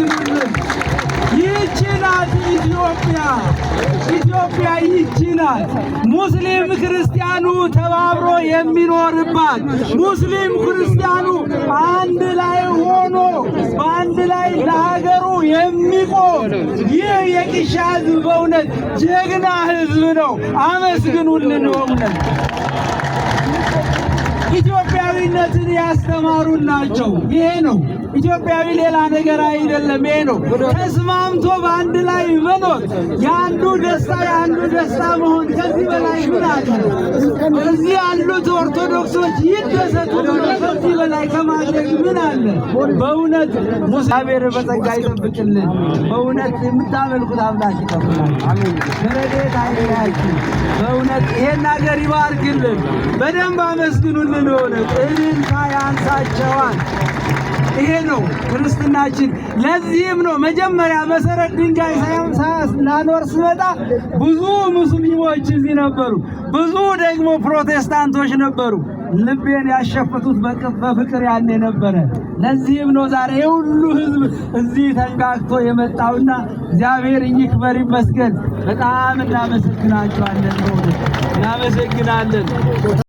አመስግኑልን። ይህቺ ናት ኢትዮጵያ። ኢትዮጵያ ይህቺ ናት። ሙስሊም ክርስቲያኑ ተባብሮ የሚኖርባት፣ ሙስሊም ክርስቲያኑ አንድ ላይ ሆኖ በአንድ ላይ ለሀገሩ የሚቆም ይህ የቂሻ ሕዝብ በእውነት ጀግና ሕዝብ ነው። አመስግኑልን። በእውነት ኢትዮጵያዊነትን ያስተማሩን ናቸው። ይሄ ነው ኢትዮጵያዊ፣ ሌላ ነገር አይደለም። ይሄ ነው ተስማምቶ በአንድ ላይ መኖር፣ የአንዱ ደስታ የአንዱ ደስታ መሆን። ከዚህ በላይ ምን አለ? እዚህ ያሉት ኦርቶዶክሶች ይደሰቱ። ከዚህ በላይ ከማድረግ ምን አለ? በእውነት እግዚአብሔር በጸጋ ይጠብቅልን። በእውነት የምታመልኩት አምላክ ይጠብቃል። በረድኤት አይለያችሁ። በእውነት ይሄን ሀገር ይባርክልን። በደንብ አመስግኑልን። በእውነት እልልታ ያንሳቸዋል። ይሄ ነው ክርስትናችን። ለዚህም ነው መጀመሪያ መሰረት ድንጋይ ላኖር ስመጣ ብዙ ሙስሊሞች እዚህ ነበሩ፣ ብዙ ደግሞ ፕሮቴስታንቶች ነበሩ። ልቤን ያሸፈቱት በፍቅር ያኔ ነበረ። ለዚህም ነው ዛሬ የሁሉ ሕዝብ እዚህ ተንጋግቶ የመጣውና እግዚአብሔር ይክበር ይመስገን። በጣም እናመሰግናቸዋለን፣ እናመሰግናለን።